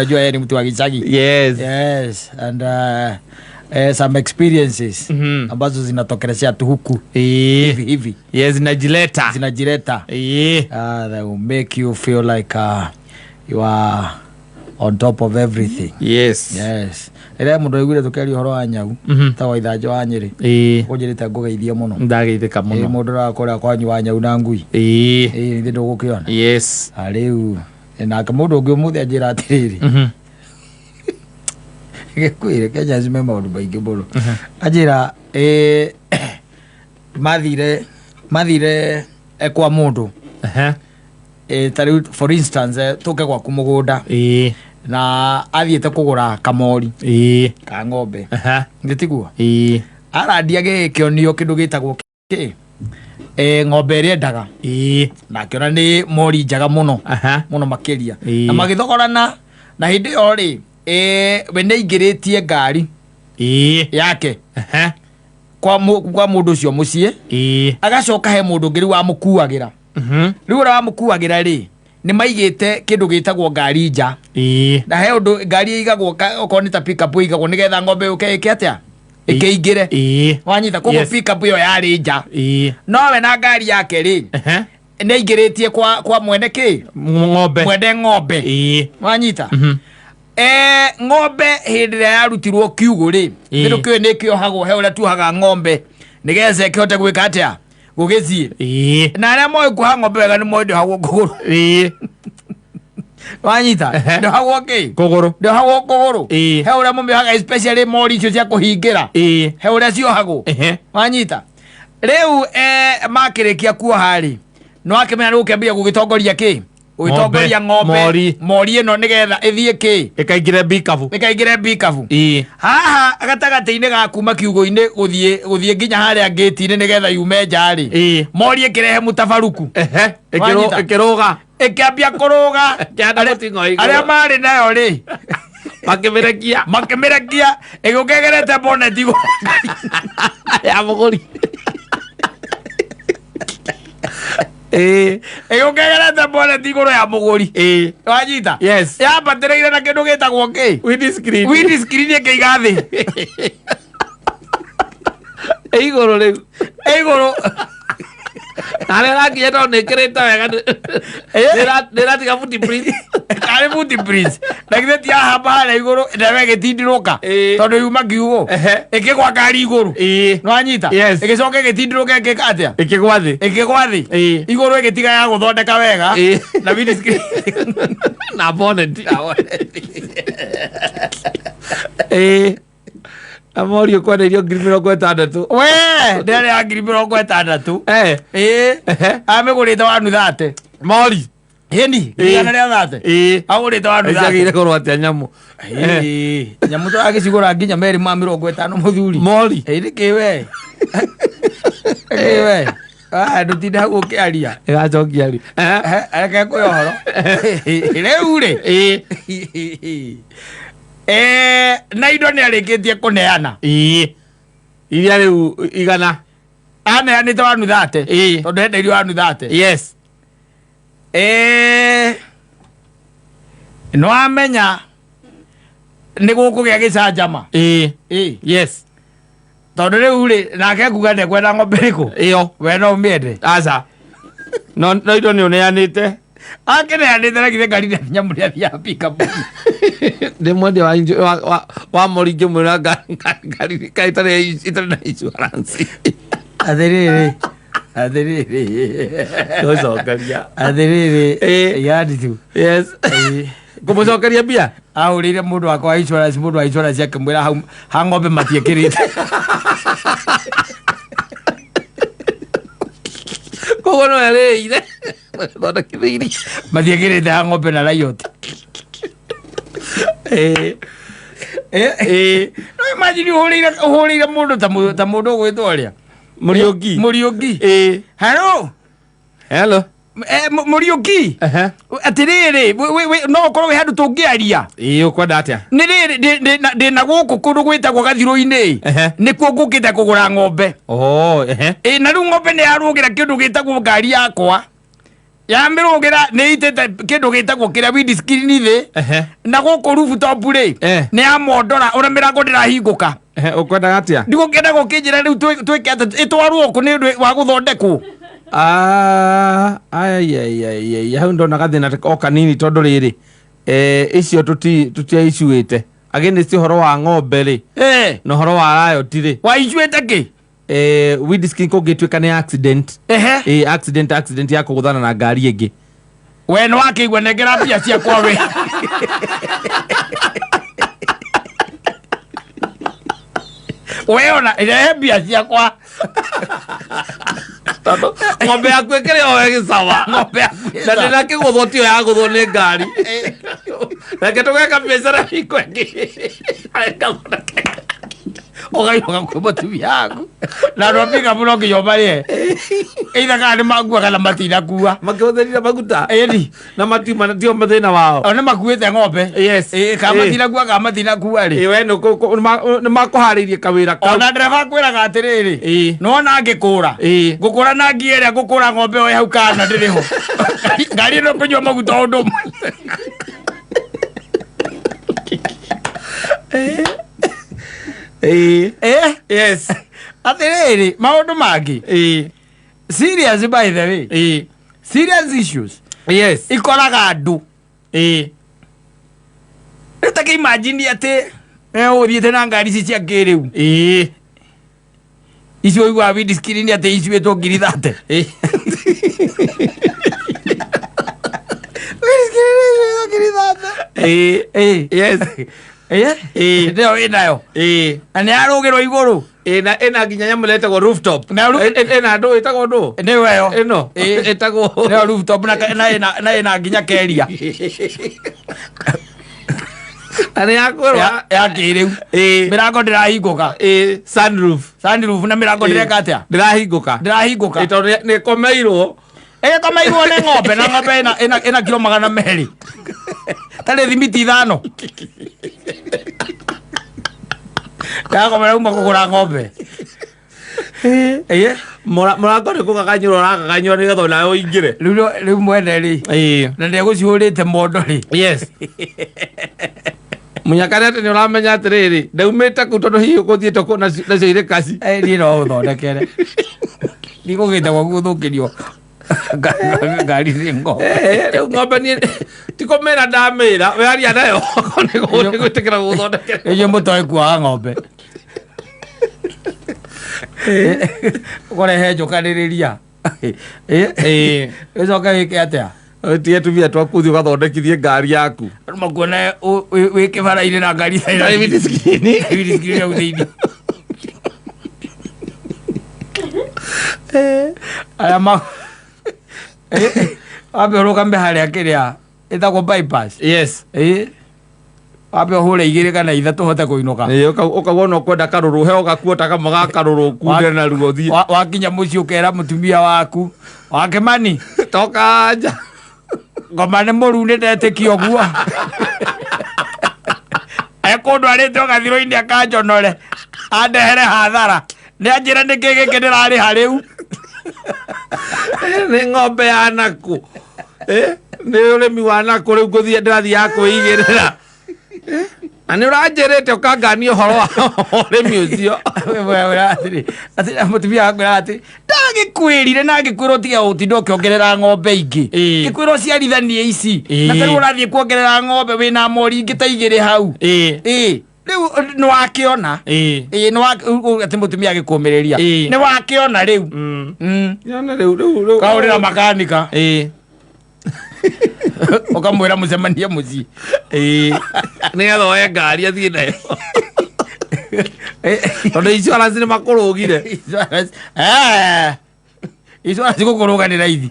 Unajua yeye ni mtu wa gicagi. Yes, and some experiences ambazo zinatokelezea tu huku hivi hivi. Yes, zinajileta. Zinajileta. That will make you feel like you are on top of everything. Yes. Rĩrĩa mũndũ aiguire tũkĩaria ũhoro wa nyau ta wa ithanjo wa Nyĩrĩ, ũnjĩrĩte ngũgeithie mũno. Ndageithĩka Ĩ, mũno. Mũndũ ũrakũrĩa kwanyu wa nyau na ngui. Ĩ, ithe ndũgũkĩona. Ah, rĩu nake mũndũ ũngĩ ũmũthĩ anjĩra atĩrĩrĩ, gĩkwĩre Kenya cime maũndũ maingĩ mũno. Anjĩra ĩ, mathire kwa mũndũ. Ta rĩu, for instance, tũke gwaku mũgũnda na athiĩte kũgũra kamori ka ng'ombe. Nĩ tiguo? Arandia gĩkĩonio kĩndũ gĩtagwo kĩ ng'ombe ĩrĩa endaga na akĩona nĩ mori njega mũno mũno makĩria. Na magĩthogorana na hĩndĩ ĩyo rĩ, we nĩ aingĩrĩtie ngari yake kwa mũndũ ũcio mũciĩ, agacoka he mũndũ ũngĩ rĩu wamũkuagĩra. Rĩu ũrĩa wamũkuagĩra rĩ, nĩ maigĩte kĩndũ gĩtagwo ngari nja. Na he ũndũ ngari ĩigagwo okorwo nĩ ta pickup ĩigagwo nĩgetha ng'ombe yũke ĩke atĩa, ĩkĩingĩre. Wanyita? Koguo Yes. pickup ĩyo yarĩ nja, nowe na ngari yake rĩ, nĩ aingĩrĩtie kwa mwene kĩ? Ng'ombe. Mwene ng'ombe. Wanyita? Ng'ombe hĩndĩ ĩrĩa yarutirwo kiugũ rĩ, kĩndũ kĩu nĩ kĩohagwo, he ũrĩa tuohaga ng'ombe nĩgetha ĩkĩhote gwĩka atĩa, gũgĩthiĩ. Na arĩa moĩ kuoha ng'ombe wega nĩ moĩ ndĩohagwo kũgũrũ. Wanyita? Ndĩohagwo kĩ? Kũgũrũ. Ndĩohagwo kũgũrũ. He ũrĩa mũmĩohaga, especially mori icio cia kũhingĩra. He ũrĩa ciohagwo. Wanyita? Rĩu makĩrĩkia kuoha rĩ, no akĩmenya nĩ gũkĩambia gũgĩtongoria kĩ, gũgĩtongoria ng'ombe. Mori. Mori ĩno nĩgetha ĩthiĩ kĩ? Ĩkaingĩre mbikabu. Ĩkaingĩre mbikabu. Haha gatagatĩ-inĩ ga kuma kiugũ-inĩ gũthiĩ nginya harĩa ngĩti-inĩ nĩgetha yume nja rĩ, mori ĩkĩrehe mũtabaruku. Wanyita? Ĩkĩrũga. Ĩkĩambia kũrũga. Ĩkĩhanda mũting'oe igũrũ. Arĩa marĩ nayo rĩ, makĩmĩrekia. Makĩmĩrekia, ĩgĩũka ĩgerete bonnet igũrũ ya mũgũri. Ĩgĩũka ĩgerete bonnet igũrũ ya mũgũri. Wanyita? Yes. Yambatĩrĩire na kĩndũ gĩtagwo kĩ? Windscreen. Windscreen ĩkĩiga thĩ. Ĩ igũrũ rĩu. Ĩ igũrũ. Harĩa ĩrakinya tondũ nĩ ĩkĩrĩte wega nĩ ĩratiga footprint. Karĩ footprints na githĩ ti yahamba harĩa igũrũ nawe ĩgĩtindirũka, tondũ yuma kiugũ, ĩkĩgwa ngari igũrũ. Nĩwanyita? Yes. Ĩgĩcoka ĩgĩtindirũka, ĩgĩka atĩa? Ĩkĩgwa thĩ. Ĩkĩgwa thĩ. Igũrũ, ĩgĩtiga ya gũthondeka wega na windscreen na bonnet. Na mori ũkwenderio 60,000. We ndĩarĩ ya 60,000. Ĩĩ. Amĩgũrĩte wanu thate. Mori. Ĩni, 130,000. Agũrĩte wanu Ĩcagĩire thate. goro atĩa nyamũ? Ĩĩ, nyamũ tũragĩcigũra nginya merĩ ma 50 mũthuri. Mori. Ĩĩ, nĩkĩ we? Nĩkĩ we? Ah, ndũtinde hau ũkĩaria. Ĩgacokia rĩ? Reke ngwĩre ũhoro rĩu rĩ. Na indo nĩ arĩkĩtie kũneana. Iria rĩu igana. Aneanĩte wanu thate, tondũ endeirio wanu thate. Nĩwamenya nĩ gũkũgĩa gĩcanjama. Ĩĩ. Tondũ rĩu rĩ, nake kuga ndekwenda ng'ombe ĩrĩkũ? Ĩyo. We no ũmĩende? Aca, no indo nĩ ũneanĩte. Akĩneanĩte na githĩ ngari nyamũ nĩ athiaga pikapu. Ndĩ mwendia wa mori ngĩmwĩra ngari kaĩ ĩtarĩ na insurance. Atĩrĩrĩ, atĩrĩrĩ. Gũcokeria. Atĩrĩrĩ. Yani tu. Yes, kũmũcokeria mbia. Ahũrĩire mũndũ wakwa wa insurance, mũndũ wa insurance akĩmwĩra hau ha ng'ombe matiĩkĩrĩte. Koguo no yarĩire thondekithĩirie. Matiĩkĩrĩte ha ng'ombe na riot. No imagine ũhũrĩire mũndũ ta mũndũ ũgwĩtwo ũrĩa? Mũriũki. Mũriũki. Hello. Hello. Mũriũki. Atĩrĩrĩ, no ũkorwo wĩ handũ tũngĩaria? Ĩĩ, ũkwenda atĩa? Nĩ rĩrĩ, ndĩ na gũkũ kũndũ gwĩtagwo gathirũ-inĩ. Nĩkuo ngũkĩte kũgũra ng'ombe. Oh, ehe. Ĩ, na rĩu ng'ombe nĩ yarũgĩra kĩndũ gĩtagwo ngari yakwa. Yamĩrũgĩra nĩ itĩte kĩndũ gĩtagwo kĩrĩa windscreen thĩ. Na gũkũ rooftop rĩ, nĩ ya mondora ũrĩa mĩrango ndĩrahingũka. Ũkwendaga atĩa? Ndigũkĩenda gũkĩnjĩra rĩu twĩke atĩa, ĩtwarwo kũ nĩ ũndũ wa gũthondekwo? Ah, ai, ai, ai, ai, hau ndona gathĩna o kanini tondũ rĩrĩ icio tũtiaicuĩte against ũhoro wa ng'ombe rĩ na ũhoro wa riot rĩ. Waicuĩte kĩ? Windscreen kũngĩtuĩka nĩ accident. Accident ya kũgũthana na ngari ĩngĩ. We nĩ wakĩigua, nengera mbia ciakwa we. We ona rehe mbia ciakwa. Tondũ ng'ombe yaku ĩkĩrĩ o ĩgĩcawa. Ng'ombe yaku ĩ Na sawa. ndĩrakĩgũthwo tiyo yagũthwo nĩ ngari. Reke tũgeka biacara hingo ĩngĩ. Ĩgathondeka. Ũgainũka kwĩ mũtumia waku na andũ a pikapu no nginya ũmarĩhe either kana nĩ makua kana matinakua. Makĩhũthĩrire maguta. Ĩni. Na matiuma tio mathĩna wao. O nĩ makuĩte ng'ombe. Yes. Ĩ, kana matinakua kana matinakua rĩ. Ĩ, we nĩ makũharĩirie kawĩra kau. Ona ndereba akwĩraga atĩrĩrĩ, nĩwona ngĩkũra, ngũkũra na ngia ĩrĩa ngũkũra ng'ombe ĩyo ĩ hau kana ndĩrĩ ho, ngari ĩno kũnyua maguta o ũndũ ũmwe. Yes. Atĩrĩrĩ, maũndũ mangĩ serious, by the way, serious issues ikoraga andũ. Rĩu ta kĩimagine atĩ ũthiĩte na ngari ici cia kĩrĩu, icio ũiguaga windscreen atĩ icuĩtwo 30,000. Windscreen icuĩtwo 30,000. Yes. Nĩyo wĩnayo na nĩ yarũgĩrwo igũrũ. Ĩna nginya nyamũ ĩrĩa ĩtagwo rooftop. Ĩna ndũ ĩtagwo ndũ? Nĩyo ĩyo. Ĩno ĩtagwo Nĩyo rooftop na ĩna nginya keria. Na nĩ yakwĩrwo ya kĩrĩu. Mĩrango ndĩrahingũka. Sunroof. Sunroof na mĩrango ndĩreka atĩa? Ndĩrahingũka. Ndĩrahingũka. Tondũ nĩ ĩkomeirwo. Ĩgĩkomeirwo nĩ ng'ombe, na ng'ombe ĩna kiro 200, tarĩ thimiti 5 yakomera uma kũgũra ng'ombe. Mũrango nĩ kũgaganyũra ũragaganyũra nĩgetha onawe ũingĩre. Rĩu mwene rĩ, na ndegũcihũrĩte mondo rĩ. Yes, mũnyaka nĩ atĩ nĩ ũramenya atĩrĩrĩ, ndaumĩte kũu tondũ hihi ũgũthiĩte kũ nacio irĩ kaci. Niĩ no ũthondekere, ndigũgĩte gwaku gũthũkĩrio ngari nĩ ng'ombe. Rĩu ng'ombe niĩ ti kũmĩra ndamĩra, we aria nayo nĩ gwĩtĩkĩra gũgũthondekera. Inyuĩ mũtoĩ kuoha ng'ombe, ũkũrehe njũkanĩrĩria, ĩcoke wĩke atĩa? Ũtige tubia twaku ũthiĩ ũgathondekithie ngari yaku. Andũ makuone wĩ kĩbara-inĩ na ngari ĩtarĩ windscreen. Windscreen hau thĩinĩ. Aya ma wambe ũrũgame harĩa kĩrĩa ĩtagwo bypass. Wambe ũhũre igĩrĩ kana ithatũ ũhote kũinũka. Ũkauga ona ũkwenda karũrũ, he ũgakuota kamwe ga karũrũ ũkunde naruo ũthiĩ. Wakinya mũciĩ ũkera mũtumia waku wakĩmani, toka nja. Ngoma nĩ mũru, nĩ ndetĩkia ũguo ekũndũ arĩte ũgathirũ-inĩ akanjonore andehere hathara, nĩ anjĩre nĩkĩ gĩkĩ ndĩrarĩha rĩu. Nĩ ng'ombe ya naku? Nĩ ũrĩmi wa naku rĩu ngũthiĩ ndĩrathiĩ ya kwĩigĩrĩra? Na nĩ ũranjĩrĩte ũkangania ũhoro wa ũrĩmi ũcio. Atĩrĩ, atĩ mũtumia wakwĩra atĩ ndagĩkwĩrire na ngĩkwĩra ũtige ũtinda ũkĩongerera ng'ombe ingĩ, ngĩkwĩra ũciarithanie ici, na tarĩu ũrathiĩ kuongerera ng'ombe wĩna mori ingĩ ta igĩrĩ hau. Ĩĩ, rĩu nĩ wakĩona. Ĩĩ, nĩ wa atĩ mũtumia agĩkũmĩrĩria. Nĩ wakĩona rĩu. Yona rĩu Kaũrĩra makanika, ũkamwĩra mũcemanie mũciĩ. Nĩgetha oe ngari athiĩ nayo tondũ insurance nĩ makũrũgire. Insurance, insurance gũkũrũga nĩ raithi.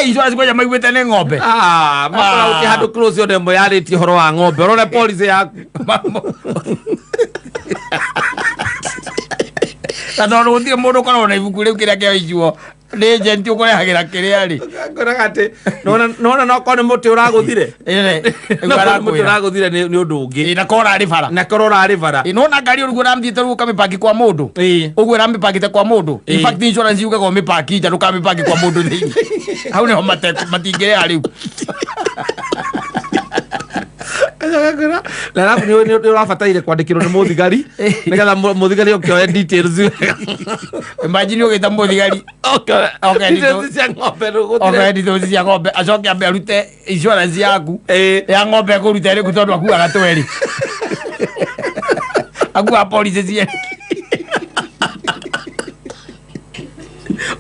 Insurance kwanja maiguĩte nĩ ng'ombe. Ah, makũra ũkĩ handũ close yothe ĩmwe yarĩtie ũhoro wa ng'ombe, ũrore policy yaku. Na tondũ gũtirĩ mũndũ ũkoragwo na ibuku rĩu kĩrĩa kĩa icuo nĩ agent ũkũrehagĩra kĩrĩa rĩ. Ngwĩraga atĩ nona nokorwo nĩ mũtĩ ũragũthire. Ĩrĩ, No korwo nĩ mũtĩ ũragũthire nĩ ũndũ ũngĩ. Na korwo ũrarĩ bara. Na korwo ũrarĩ bara. Ĩ, nĩwona ngari ũguo ũramĩthiĩte rĩu ũkamĩpaki kwa mũndũ. Ũguo ĩramĩpakĩte kwa mũndũ. In fact insurance yugaga ũmĩpaki nja ndũkamĩpaki kwa mũndũ thĩinĩ. Hau nĩho matingĩrĩha rĩu. Na arabu nĩ ũrabataire kwandĩkĩrwo nĩ mũthigari nĩgetha mũthigari ũkĩoe details. Imagine ũgĩta mũthigari. Okay. Okay, Details cia ng'ombe rĩu Oke details cia ng'ombe acoke ambe arute insurance yaku. Ya ng'ombe ekũruta ĩrĩkũ tondũ akuaga twerĩ. Akuaga policy cierĩ.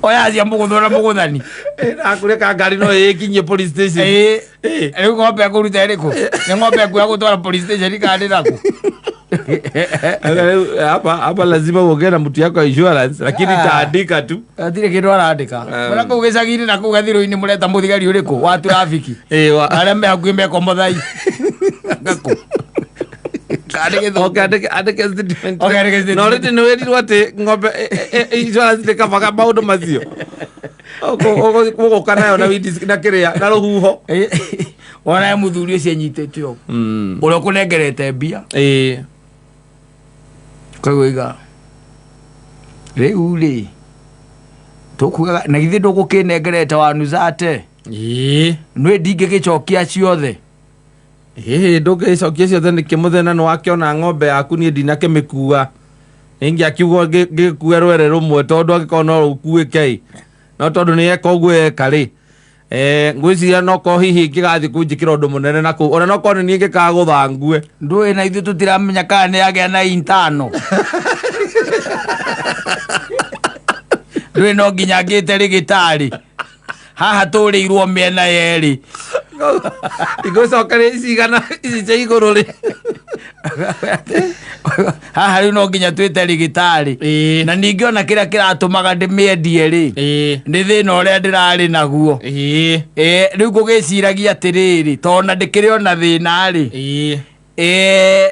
Oya cia mũgũthwo na mũgũthani. Nakũreka ngari no ĩkinyie police station. Rĩu ng'ombe ekũruta ĩrĩkũ? Nĩ ng'ombe ekuoya gũtwara police station kana nĩ nakũ? Rĩu, hapa lazima uongee na mtu yako ya insurance lakini taandika tu. Hatirĩ kĩndũ arandĩka. Mũra kũu gĩcagi-inĩ na kũu gathirũ-inĩ mũreta mũthigari ũrĩkũ wa trafiki? Arĩa me hakuhĩ meko Mũthai. Ngakũ. Kana nĩ Gĩthũngũ. Okay, andĩke statement. Okay, andĩke statement. Na already nĩ wĩrirwo atĩ ng'ombe insurance ndĩkavaga maũndũ macio. Ũgũka nayo na na kĩrĩa na rũhuho. Wona mũthuri ũcio anyitĩte ũguo. Ũrĩa ũkũnengerete mbia. Ũkaigua iga rĩu rĩ tũkugaga na githĩ ndũgũkĩnengerete wanuzate nĩ ndingĩgĩcokia ciothe. Ndũngĩcokia ciothe nĩkĩ mũthenya nĩ wakĩona ng'ombe yaku niĩ ndinakĩmĩkua. Nĩingĩakiuga ngĩkue rwere rũmwe tondũ angĩkorwo no rũkuĩke ĩ. No tondũ nĩ eka ũguo eka rĩ. Ngwĩciria nokorwo hihi ingĩgathiĩ kũnjĩkĩra ũndũ mũnene na kũu ona nokorwo nĩ niĩ ngĩkagũtha ngue. Ndũĩ na ithuĩ tũtiramenya kana nĩ yagĩa na intano. Ndũĩ no nginya ngĩte rĩgĩtarĩ. Haha tũrĩirwo mĩena yerĩ. Igũcokeria ici igana ici cia igũrũ rĩ. Haha rĩu no nginya twĩte rĩgĩtarĩ. Na ningĩ ona kĩrĩa kĩratũmaga ndĩmĩendie rĩ. Nĩ thĩna ũrĩa ndĩrarĩ naguo. Rĩu ngũgĩciragia atĩrĩrĩ, tondũ ona ndĩkĩrĩ ona thĩna rĩ.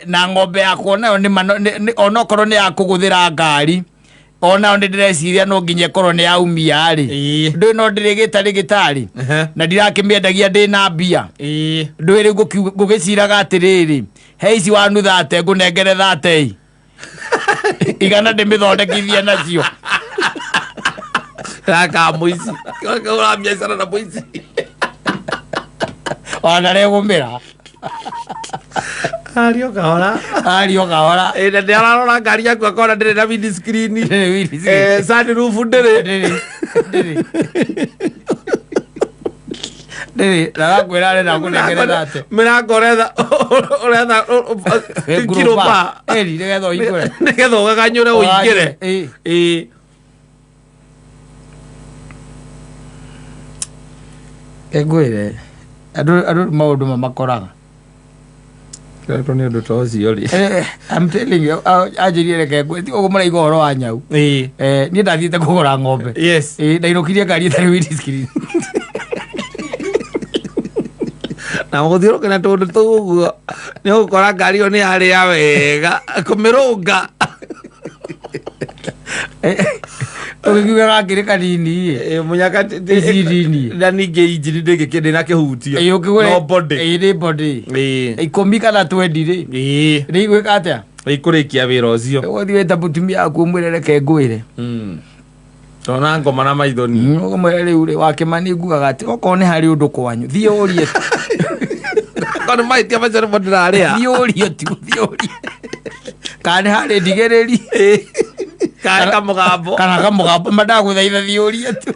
Na ng'ombe yakwa nayo nĩ onokorwo nĩ ya kũgũthĩra ngari. Onayo nĩ ndĩreciria no nginya ĩkorwo nĩ yaumia rĩ. Ndũĩ no ndĩrĩgĩta rĩgĩtarĩ. Na ndirakĩmĩendagia ndĩna mbia. Ndũĩ rĩu ngũgĩciraga atĩrĩrĩ, he ici wanu thate ngũnengere thate ĩ. Igana ndĩmĩthondekithie nacio. Gaka mũici. Ũra biacara na mũici. Ona regũmĩra. Ario kahora. Ario kahora. Na nĩ ararora ngari yaku akona ndĩrĩ na windscreen. Ndĩrĩ windscreen. Sunroof ndĩrĩ. Ndĩrĩ. Ndĩrĩ. Ndĩrĩ, na arakwĩra arenda ngũnengere thate. Mĩrango ũretha kiroba. Ĩri, nĩgetha ũhingũre. Nĩgetha ũgaganyũre ũingĩre. Ngwĩre, andũ maũndũ mamakoraga. Rĩu nĩ ũndũ ta ũcio rĩ. I'm telling you, anjĩrire reke ngwĩre, ti ũguo mũraiga ũhoro wa nyau. Niĩ ndathiĩte kũgũra ng'ombe. Ndainũkirie ngari ĩtarĩ windscreen. Na gũthiũrũrũka na tũũndũ tũu ũguo, nĩ ũgũkora ngari ĩyo nĩ yarĩa wega, kũmĩrũnga. Ũgĩkiuga gakĩrĩ kanini ĩ. Mũnyaka Ici nini. Na ningĩ injini ndĩngĩkĩ ndĩna kĩhutio. Ũkĩgũre No body. Nĩ body. 10 kana 20 rĩ. Nĩ igwĩka atĩa? Ikũrĩkia wĩra ũcio. Ũgũthiĩ wĩta mũtumia waku ũmwĩre reke ngwĩre. Tona ngoma na maithoni. Ũkamwĩra rĩu rĩ, wakĩmani ngugaga atĩ okorwo nĩ harĩ ũndũ kwanyu, thiĩ ũrie. Okorwo nĩ mahĩtia macio nĩmo ndĩrarĩa. Thiĩ ũrie tu, thiĩ ũrie. Kana nĩ harĩ ndigĩrĩri. Kana kamũgambo. Kana kamũgambo, ma ndagũthaitha thiĩ ũrie tu.